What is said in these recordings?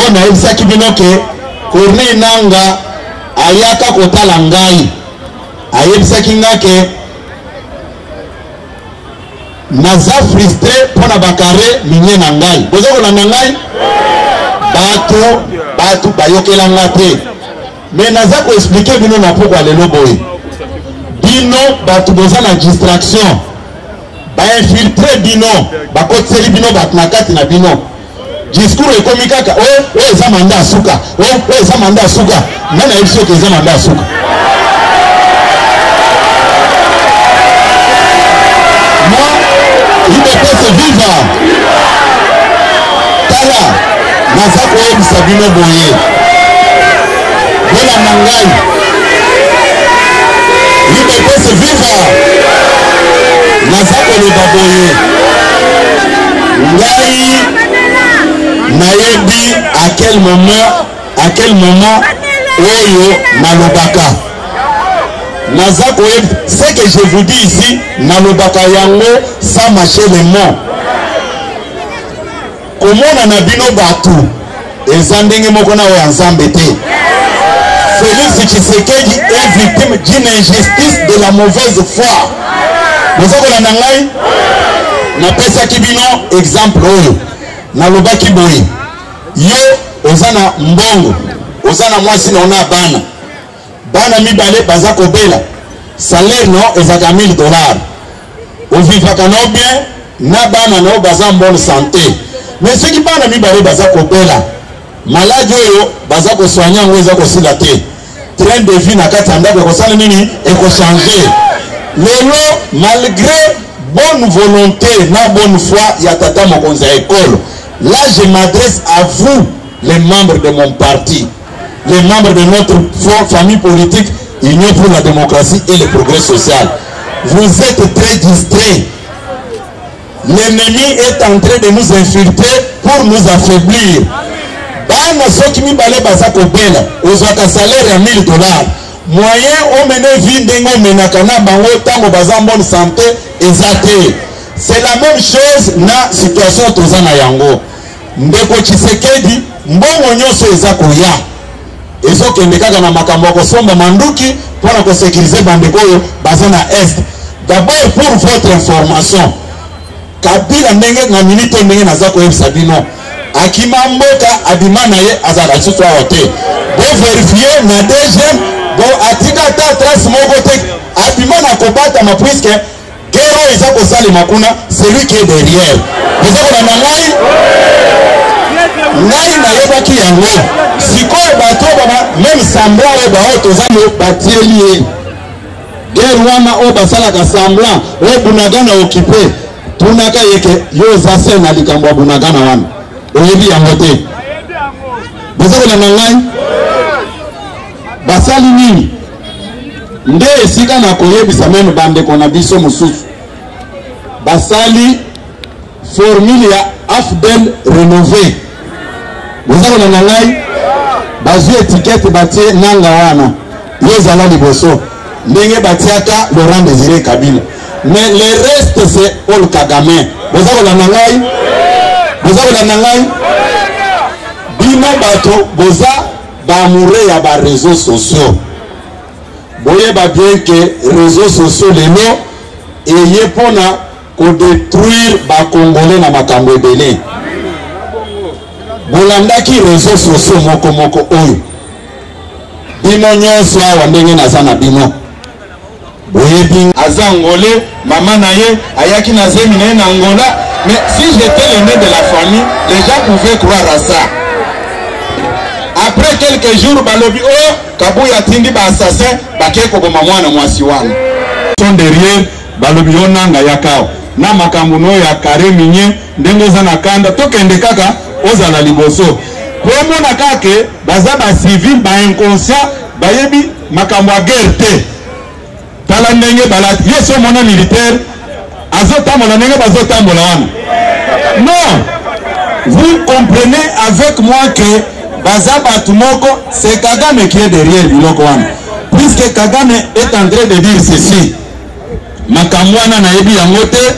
Oyo nayebisaki bino ke Corneille Nanga ayaka kotala ngai, ayebisaki nga ke naza frustre mpo na bakare minie na ngai. Boza kolanda ngai? Bato bato bayokela nga te, me naza koexplike bino na pokwa lelo boye, bino bato boza na distraction, bainfiltre bino, bakotiseli bino bato na kati na bino. Discours ekomi kaka o oh, oyo eza manda ya suka, o oh, oyo eza manda ya suka. Ngai nayebi soki eza manda ya suka. Moi, UDPS viva! Tala, naza koyebisa bino boye, bolanda ngai. UDPS viva! Naza koloba boye, ngai nayebi à quel moment, à quel moment oyo nalobaka. Naza koyebi ce que je vous dis ici, nalobaka yango sans mâcher les mots. Komona na bino bato eza ndenge moko na oyo ya Nzambe te. Félix Tshisekedi est victime d'une injustice de la mauvaise foi. Boza kolanda ngai? Napesaki bino exemple oyo, nalobaki boye, yo oza na mbongo, oza na mwasi na ona bana, bana mibale baza kobela, salaire no ezalaka 1000 dollars, ovivaka no bien na bana no baza en bonne santé, mais soki bana mibale baza kobela maladi oyo baza kosoigne yango eza kosila te, train de vie na kati ya ndako ekosala nini? Ekochange. Lelo malgré bonne volonté na bonne foi ya tata mokonzi ya ekolo, là je m'adresse à vous les membres de mon parti, les membres de notre famille politique Union pour la démocratie et le progrès social. Vous êtes très distraits. L'ennemi est en train de nous infiltrer pour nous affaiblir. Bana soki mibale baza kobela, ozwaka salaire ya 1000 dollars. Moyen omene vie ndenge omenaka na bango ntango baza en bonne santé eza te. C'est la même chose na situation toza na yango. Ndeko Tshisekedi, mbongo nyonso eza koya ezokende kaka na makambo ya kosomba manduki mpo na kosekirize bandeko oyo baza na est. D'abord pour votre information, Kabila ndenge na minute oyo ndenge naza koyebisa bino, akima mboka, abima na ye, azalaka lisusu awa te. Bo verifier na DGM, bo atika ata trace moko te, abima na kobatama puisque guerre oyo eza kosalema kuna, celui qui est derrière. Boza kolanda ngai? Ngai nayebaki yango. Sikoyo bato baba même semblant oyo baoyo toza batieli ye guerre wana oyo basalaka semblant oyo Bunagana occupé, tunaka ye ke yo oza se na likambo ya Bunagana wana, oyebi yango te. Boza kolanda ngai? Basali nini? Nde esika na koyebisa meme bandeko na biso mosusu, basali formule ya AFDL rénové. Boza kolanda ngai? Bazwi étiquette batie nanga wana, yo ozala liboso ndenge batiaka Laurent Désiré Kabila, mais le reste c'est Paul Kagame. Boza kolanda ngai? Boza kolanda ngai? Bino bato boza ba amoureux ya ba réseaux sociaux, boyeba bien que réseaux sociaux lelo eye mpona kodétruire ba Congolais na makambo ebele. Bolandaki réseaux sociaux moko moko oyo bino nyonso awa ndenge naza na bino boyebi aza angolais, mama na ye ayaki na zemi na ye na Angola. Mais si j'étais l'aîné de la famille, les gens pouvaient croire à ça. Après quelques jours balobi oh, Kabuya atindi ba assassin bakei koboma mwana mwasi wana. Sont derrière balobi yo nanga yakao na makambo no ya carré minier ndenge oza na kanda, tokende kaka ozala liboso po omona kaka ke baza ba civil ba inconscient, bayebi makambo ya guerre te. Tala ndenge balati, yo so omona militaire azotambola ndenge bazotambola wana? Non, vous comprenez avec moi que baza bato moko, c'est Kagame qui est derrière biloko wana, puisque Kagame est en train de dire ceci. Makambo wana nayebi yango te,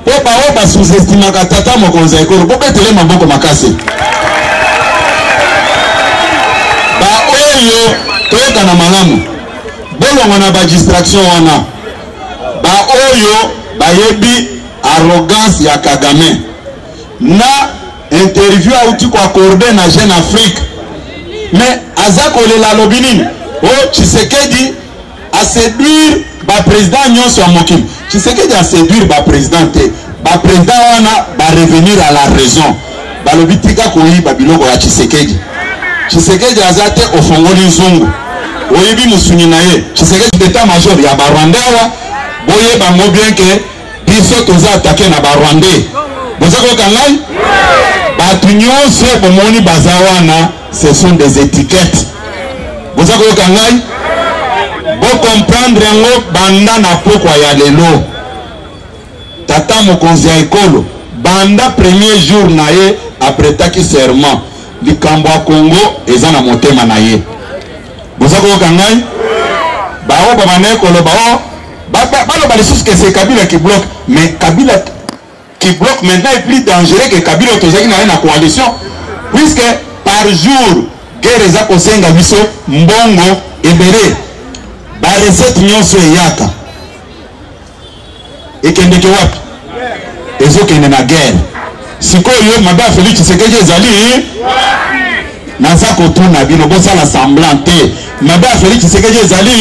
po baoyo basous-estimaka tata mokonzi ya ekolo, bobetele maboko makasi. Baoyo toyokana malamu, bolongwa na ba distraction wana. Baoyo bayebi arrogance ya Kagame na interview auti ko accorder na Jeune Afrique, mais aza kolela alobi nini? Oh, Tshisekedi a séduire ba président nyonso ya mokili. Tshisekedi a séduire ba président te, ba président wana ba revenir à la raison, balobi tika koyiba biloko ya Tshisekedi. Tshisekedi aza te ofongoli nzungu oyibi mosuni na ye. Tshisekedi d'état major ya ba Rwandais awa, boyeba ngo bien ke biso toza atake na ba Rwandais. Boza koyoka ngai? Bato nyonso bomoni baza wana, ce sont des étiquettes. Boza koyoka ngai? Bocomprendre yango banda na pokwa ya lelo. Tata mokonzi ya ekolo banda premier jour na ye apretaki serment, likambo ya Congo eza na motema na ye. Boza koyoka ngai? Baoyo babandaki koloba o baloba lisusu que c'est Kabila qui bloque, mais Kabila qui bloque maintenant est plus dangereux que Kabila tozalaki na ye na coalition, puisque par jour guerre eza kosenga biso mbongo ebele, ba recette nyonso eyaka ekendeke wapi? Ezokende na guerre. Sikoyo mabe ya Felix Tshisekedi ezali, naza kotuna bino, bosala semblant te. Mabe ya Felix Tshisekedi ezali,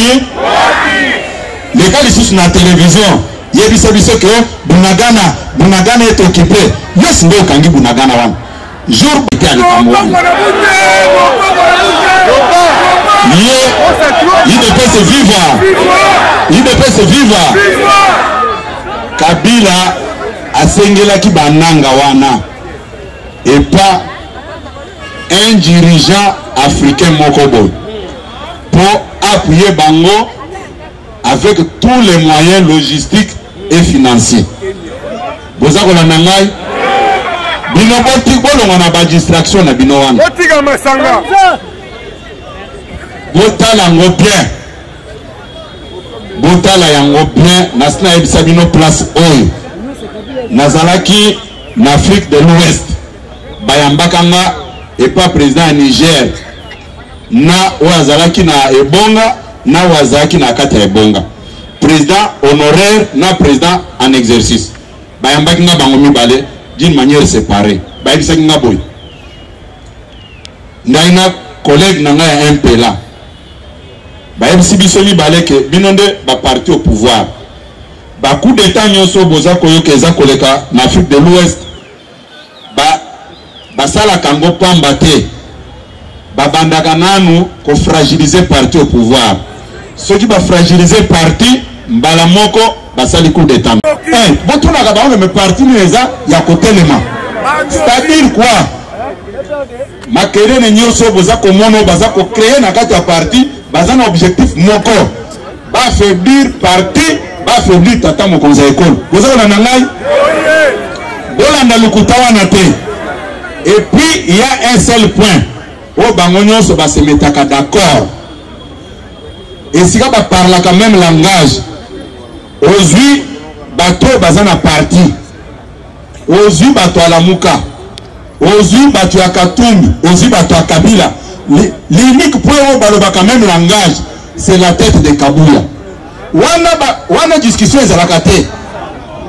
leka lisusu na television yebisa biso ke Bunagana, Bunagana est occupé. Yo nde okangi Bunagana wana jour te ya likambo wana. Ye UDPS viva, UDPS viva. Kabila asengelaki bananga wana epa un dirigeant africain moko boye po appuyer bango avec tous les moyens logistiques et financiers. Boza kolanda ngai? Bino bolongwa na ba distraction na bino wana. Botika masanga. Botala yango bien. Botala yango bien. Nasi nayebisa bino place oyo. Nazalaki na Afrique de l'Ouest. Bayambaka nga epa président ya Niger na oyo azalaki na ebonga na oyo azalaki na kati ya ebonga, président honoraire na président en exercice. Bayambaki nga bango mibale d'une manière séparée. Bayebisaki nga boye, ngai na collègue na ngai ya MPLA, bayebisi biso mibale ke bino nde ba parti au pouvoir, ba coup d'état nyonso boza koyoka eza koleka na Afrique de l'Ouest, basalaka yango pamba te, babandaka nanu kofragiliser parti au pouvoir. Soki bafragiliser parti mbala moko basali coup d'état. Hey, botunaka bango me parti nini eza ya kotelema, c'est-à-dire quoi? Makelele nyonso boza komona baza kocreye na kati ya parti, baza na objectif moko, baaffaiblir parti, baaffaiblir tata mokonzi ya ekolo. Boza kolanda ngai? Bolanda lokuta wana te. Et puis il y a un seul point oyo bango nyonso basemetaka d'accord, esika baparlaka même langage. Ozwi bato oyo baza na parti, ozwi bato ya Lamuka, ozwi bato ya Katumbi, ozwi bato ya Kabila, l'unique point oyo balobaka même langage, c'est la tête de Kabuya. Wana, wana discussion ezalaka te.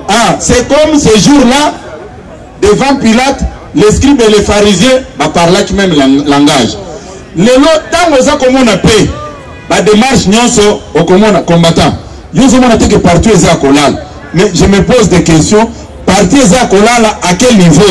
Ah, c'est comme ce jour-là devant Pilate, les scribes et les pharisiens baparlaki même langage. Lelo ntango oza komona mpe badémarche nyonso, okomona combattant yo ozomona te ke parti eza ya kolala. Mais je me pose des questions, parti eza ya kolala à quel niveau?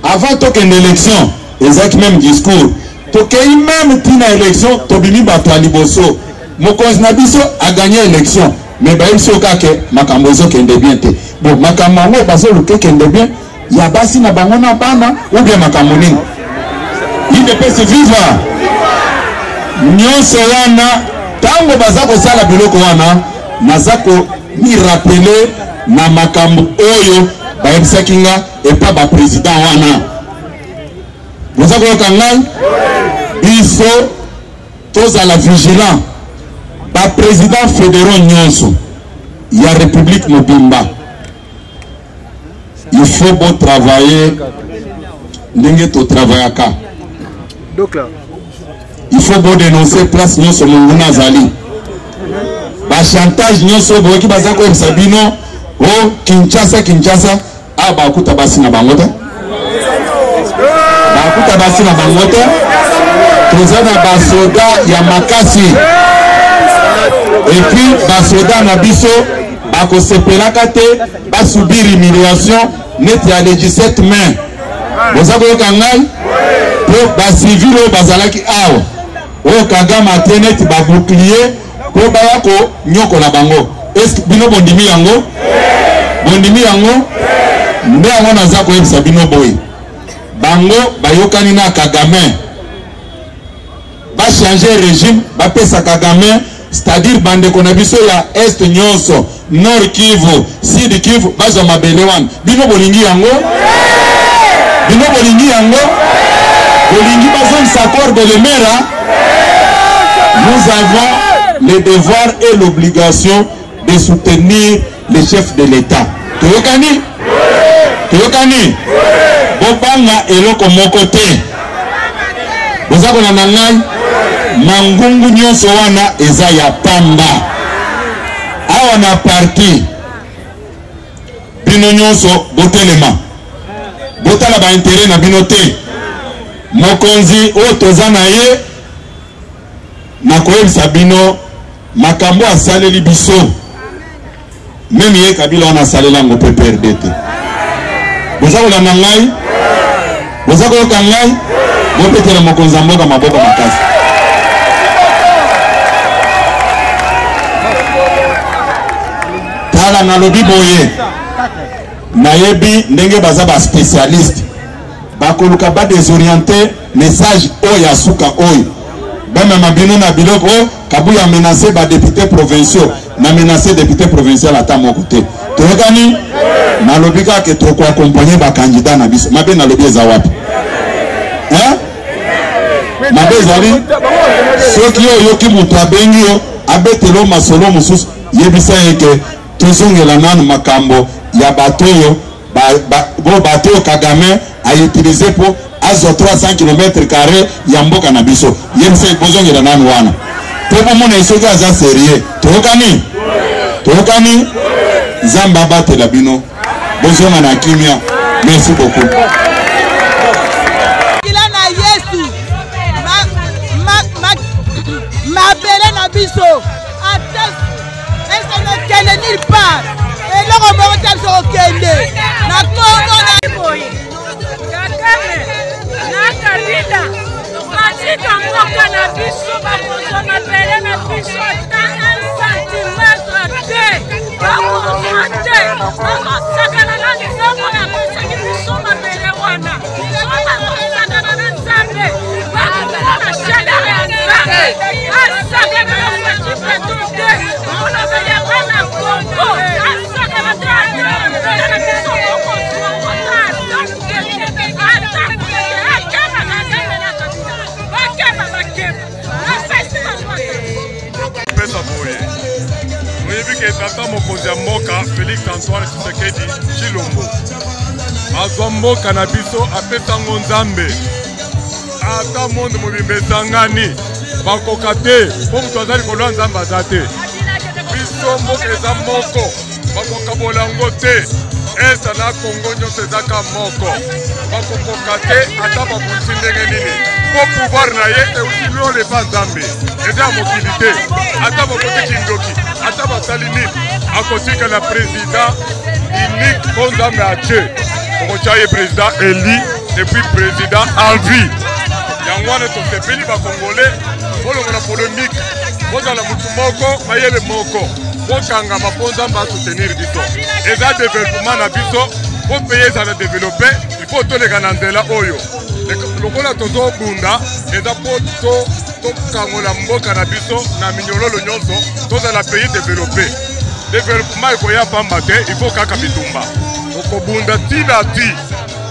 Avant tokende élection ezalaki même discours, tokei même ntina élection, tobimi bato ya liboso, mokonzi na biso aganye élection, mais bayebi so kaka makambo ezokende bien te. Bon, makambo yango bazoluka ekende bien ya basi na bango na bana ou bien makambo nini? UDPS viva! Nyonso wana ntango baza kosala biloko wana, naza komirappeler na makambo oyo bayebisaki nga epa baprésident wana. Boza koyoka ngai? Biso tozala vigilant. Baprésident fédéraux nyonso ya république mobimba, il faut botravailler ndenge totravaillaka. Il faut bodenonce place nyonso monguna azali. Bachantage nyonso boyoki baza koyebisa bino o oh, Kinshasa, Kinshasa, awa bakuta basi na bango te, bakuta basi na bango te. Toza na basoda ya makasi, epuis basoda na biso bakosepelaka te basubir humiliation neti ya le 17 mai. Boza koyoka ngai? Mpo bacivile oyo bazalaki awa, oyo Kagame atie neti babouclier mpo baya konyokola bango, eske bino bondimi yango? Bondimi yango? Nde yango naza koyebisa bino boye, bango bayokani na Kagame bachange régime, bapesa Kagame, c'est-à-dire bandeko na biso ya est nyonso, Nord Kivu, Sud Kivu, bazwa mabele wana. Bino bolingi yango? Bino bolingi yango? Bolingi bazongisa accord de Lemera? Nous avons le devoir et l'obligation de soutenir le chef de l'État. Toyokani? Toyokani? Bobanga eloko moko te. Boza kolanda ngai? Mangungu nyonso wana eza ya pamba. Awa na parti bino nyonso botelema, botala ba intérêt na bino te. Mokonzi oyo toza na ye, nakoyebisa bino makambo asaleli biso, meme ye Kabila wana asalela yango mpe PRD te. Boza kolanda ngai? Boza koyoka ngai? Bopetela mokonzi ya mboka maboko makasi. Tala, nalobi boye, nayebi ndenge baza ba spécialiste, bakoluka ba désorienter message oyo ya suka oyo bamema bino na biloko oyo. Kabuya menace ba députés provinciaux, na menace député provincial ata moko te. Toyokani? Nalobi kaka ke tokoaccompagne bakandidat na biso. Mabe nalobi eza wapi? Hein? Mabe ezali soki yo oyoki moto abengi yo abetelo masolo mosusu, yebisa ye ke tozongela nanu makambo ya bato oyo bo bato oyo Kagame a utilise mpo azwa 300 km carré ya mboka na biso. Yebisa ye bozongela nanu wana mpo bomona ye soki aza sérieux. Toyokani? Toyokani? Nzambe abatela bino, bozonga na kimia. Merci beaucoup. Kila na Yesu, mabele na biso ata esengekende nulle part, eloko moko te biso kokende na Kongo na boye. Kagame na Kabila batika mboka na biso, bakozwa mabele na biso ata 1 centimetre te, bakozwa te. Bazosakana na Nzambe oyo apesaki biso mabele wana. So bazosakana na Nzambe, bakomona chaleur ya Nzambe. Asakana na Fatshi Beton te, molobeli ya bana Kongo, asakana te. Mabele na biso bokozwa ngo ata moke te, ata moke te. Akeba Kagame na Kabila, bakeba, bakeba, napesi bango ata pesa boye. Oyebi ke tata mokonzi ya mboka Félix Antoine Tshisekedi Tshilombo azwa mboka na biso, apesa yango Nzambe. Ata monde mobimba esangani, bakoka te, mpo moto aza likolo ya Nzambe aza te. Biso mboka eza moko, bakokabola yango te. Esta na Kongo nyonso ezaka moko, bakokoka te ata babundisi ndenge nini, mpo pouvoir na ye euti lola epa Nzambe, eza ya mokili te. Ata bakoti kindoki, ata basali nini, akotikala président unique mpo Nzambe atie. Okotya ye président élu et puis président en vie. Yango wana tosepeli bakongole, bolongola polémique, bozala motu moko, mayele moko, bokangama mpo Nzambe asoutenir biso. Eza développement na biso, mpo pays ezala développé, il faut toleka na nzela oyo. Lokola tozobunda, eza mpo tokangola mboka na biso na minyololo nyonso, tozala pays développé. Développement ekoya pamba te, il faut kaka bitumba. Tokobunda ti na ti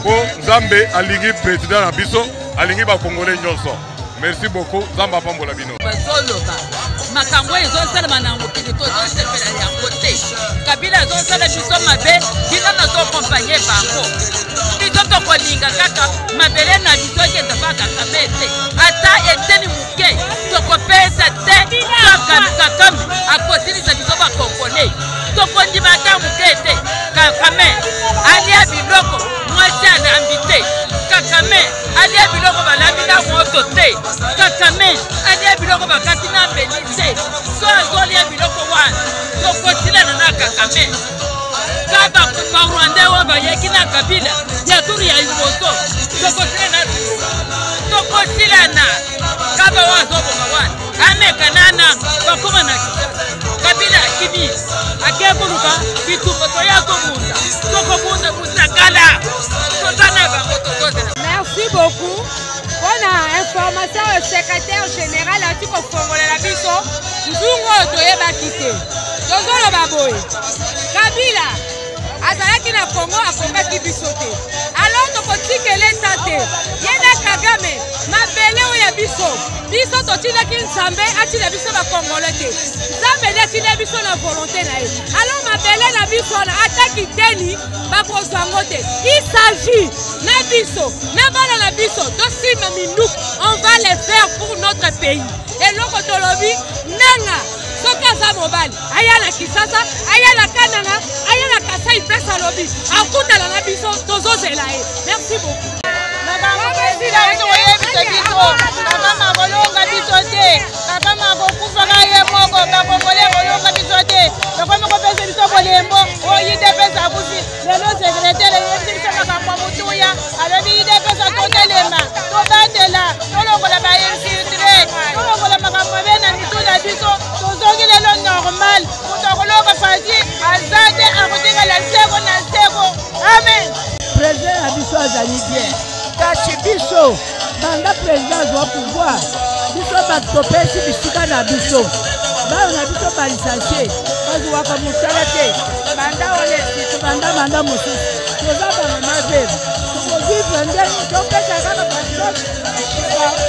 mpo Nzambe alingi président na biso, alingi bakongole nyonso. Merci beaucoup, Nzambe apambola bino. Bazoloba. Makambo oyo ezosalema na mokili tozosepela yango te. Kabila azosala biso mabe, bino nazokompanye bango. Biso tokolinga kaka mabele na biso ekenda pa Kagame te, ata eteni moke tokopesa te. Kagame akosilisa biso bakongole, tokondima ata moke te. Kagame alia biloko mwasi alambi te. Kagame alia biloko balambi na moto te. Kagame alia biloko bakati na mbeli te. So azolia biloko wana, tokosilana na Kagame. Kaka barwandais oyo bayaki na Kabila ya turu ya liboso, tokosilana, tokosilana. Kaka oyo azoboma wana ameka nana bakoma na Kinshasa. Kabila akimi ake koluka bitumba, toya kobunda, tokobunda mutakala, toza na bango, tozozela. Merci beaucoup mpona information oyo secrétaire général ati kofongolela biso nzungu oyo toyebaki te. Tozoloba boye, Kabila azalaki na Congo, akokaki biso te, alors tokotikela eta te. Ye na Kagame, mabele oyo ya biso, biso totindaki Nzambe atinda biso bakongole te, Nzambe nde atinda biso na volonté na ye. Alors mabele na biso wana, ata kiteni bakozwa yango te. Il s'agit na biso na bana na biso tosimba minduki, on va le faire pour notre pays. Eloko tolobi, nanga soki aza mobali, aya na Kisasa, aya na Kananga, aya na Kasai, place alobi akutana na biso, tozozela ye. Merci beaucoup. Koyebisa biso, Kagame akolonga biso te. Kagame akokufaka ye moko. Bakongole akolonga biso te. Bakomi kopesa biso bolembo oyo UDPS akufi. Lelo secrétaire eyebisi biso makambo ya motuya, alobi UDPS totelema, tobatela, tolongola bainfiltre, tolongola makambo mabe na mitu na biso. Tozongi lelo normal. Moto akolonga Fatshi aza te, akotikala seko na seko. Amen. Président na biso azali bien, kasi biso banda président azwa pouvoir, biso bato topesi bisika na biso, bana na biso balicencie bazwaka mosala te. Banda wana esitu banda banda mosusu, toza bamama veve, tokovivre ndenge topesa kaka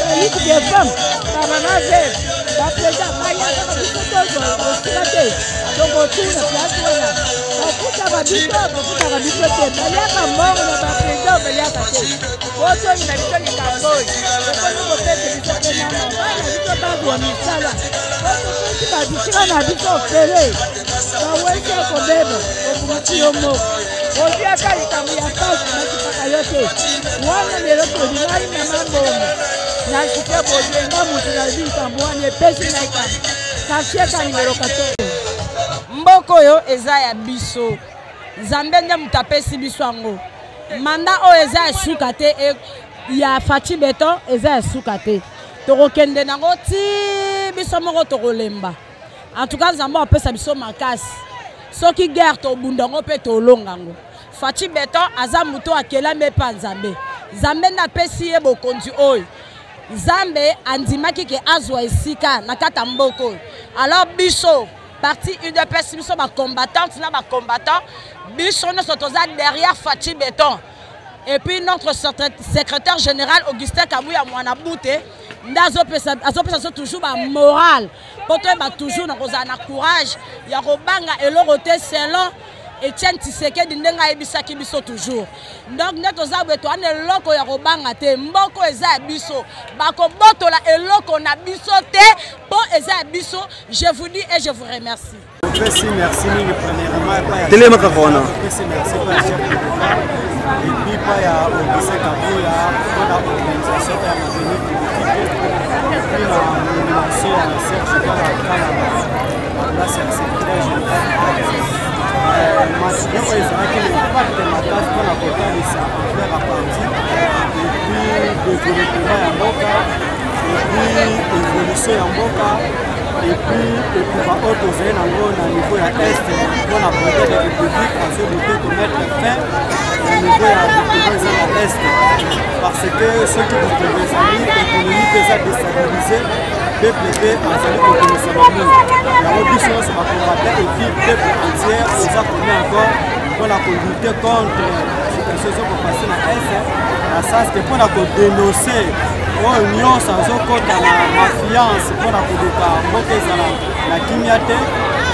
baligue de femme, bamama veve, baprésident baya kaka biso tozwa mosika te. Tokotuna place wana bafutaka biso, bafutaka biso te, baliaka mbongo na baprésident, baliaka te. Botoni na biso likambo oyo ekomi kopesa biso mpe na bana biso bazwa misala. Botopesi babisika na biso ofele, bawesi ekobeba, obungisi yo moko, ozwi ata likambo ya pasi, bakipaka yo te. Wana lelo tolingani na mambongo na site boyenga motu na likambo wana epesi ngai kaka quartier ka nimero 14. Mboka oyo eza ya biso, Nzambe nde moto apesi biso yango. Manda oyo eza ya suka te, ya Fatshi Beton eza ya suka te, tokokende nango ti biso moko tokolemba. En tout cas Nzambe apesa biso makasi, soki guerre tobunda yango mpe tolonga yango. Fatshi Beton aza moto akelami epa Nzambe, Nzambe nde apesi ye bokonzi oyo. Nzambe andimaki ke azwa esika na kati ya mboka oyo. Alors biso parti UDPS, biso bacombattante na bacombattant, biso nyonso toza derrière Fatshi Beton. Et puis notre secrétaire général Augustin Kabuya Mwanabute nde azopesa biso toujours bamoral mpo toyeba toujours na kozala na courage ya kobanga eloko te, selon Etienne Tshisekedi ndenge ayebisaki biso toujours. Donc nde toza boye, toza na eloko ya kobanga te. Mboko eza ya biso, bakobotola eloko na biso te mpo eza ya biso. Je vous dis et je vous remercie. Merci, merci mingi premièrement. Telema kaka wana. Merci, merci pa chef de l'État et puis pa ya Augustin Kabuya mpona organisation ya mabeni politique et puis na nomination ya Serge Kalala na place ya secrétaire général du parti. Masino oyo ezalaki na impact makasi mpona kotalisa ampleur ya parti et puis développement ya mboka et puis évolution ya mboka et puis etumba oyo tozali nango na niveau ya est, mpona président de république azolutte komettre fin na niveau ya bitumba eza na est, parce que soki bitumba ezali, économie mpe eza déstabilisé, peuple mpe azali kokomisama mingi. Yango biso nyonso bacombattant et puis peuple entière oza komi encore mpona kolutte contre situation eza kopase na est, na sens ke mpona kodénoncer Oyo nyonso azokɔta na mafiance mpo na koluka mboka ezala na kimia te,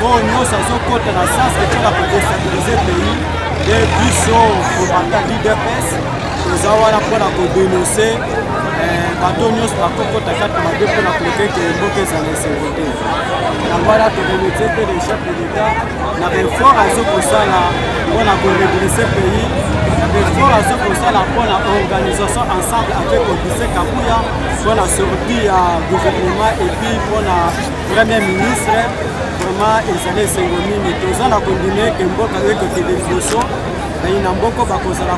oyo nyonso azokɔta na sens mpo na kodestabilize pays, nde biso komata l'UDPS toza wana mpo na kodenonse eh, bato nyonso bakokɔta kati mabe mpo na koluka ete mboka ezala esengo te. Yango wana toremercie mpe le chef de l'État na baeffort azokosala mpo na koredresse pays, na baeffort azokosala mpo na organisation ensemble avec Augustin Kabuya mpo na sortie ya gouvernement et puis mpo na premier ministre. Vraiment ezali esengo mingi, toza na kondima eke mboka oyo ekokende liboso, bayi na mboko bakozala.